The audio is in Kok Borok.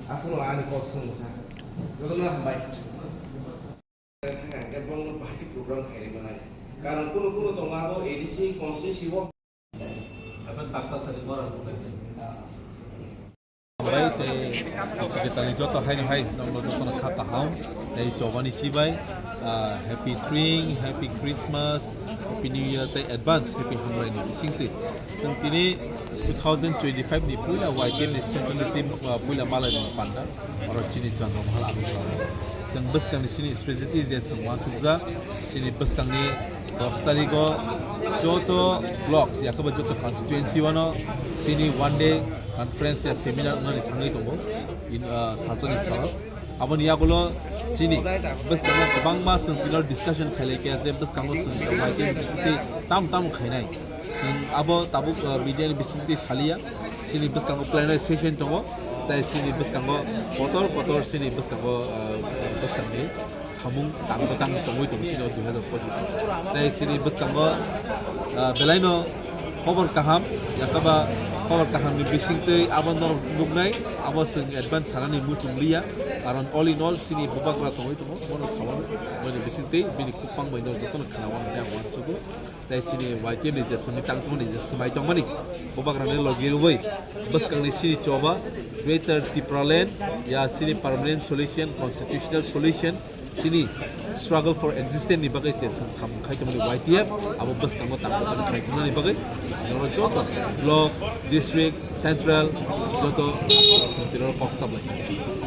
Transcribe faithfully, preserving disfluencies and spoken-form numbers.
Aswkno ani kok swngmwsa. Jotono hambai. Thang ang khe bongno bahai khe program khairwi manai. Karon kuno kuno tongo abo A D C constituency o. Abo takta sari bora tongo. Hambai tei secretary joto haino hai nokno jotono kha kaham tei chobani chibai, ah, happy Spring, happy Christmas, happy New Year tei advance happy Hamrai ni bisingtwi. Chwng tini two thousand twenty-five ni puila Y T F ni central team, ah, puila malai rok panda oro chini chwng rok hal aboni bagwi. Chwng bwskangni chini strategy je chwng uansukjak, chini bwskangni dos tarigo joto blocks, yakaba joto constituency wano chini one day conference ya seminar wngnani thangwi tongo, in, ah, salsani salo. Aboni yagulo chini bwskango kwbangma chwng tino discussion khailai khe je bwskango chwng tongmai tei bisingtwi tam tam khainai. Chwng abo tabuk, ah, media ni bisingtwi saliya. Chini bwskango plenary session tongo. Chai chini bwskango kotor kotor chini bwskango, ah, bwskangni samung tangbo tang tongwi tongo sini o dui hazar pochis o. Tei sini bwskango, ah, belaino khobor kaham, yakaba khobor kahamni bisingtwi abo norok nuknai, abo chwng advance sanani muchung liya, karon all in all sini bubagra tongwi tongo, bono sawan bini bisingtwi bini khukpang bai norok jotono khnawan hwnwi ang uansugo. Tei sini Y T F ni je simi tang tongmani je swmai tongmani bubagrani logi rwui bwskangni sini choba Greater Tipraland ya sini permanent solution, constitutional solution, sini struggle for existence ni bagwi se sam khai tongmani Y T F abo bwskango tang tang khai tongmani bagwi norok joto block, district, central joto songpirok kok chaplai.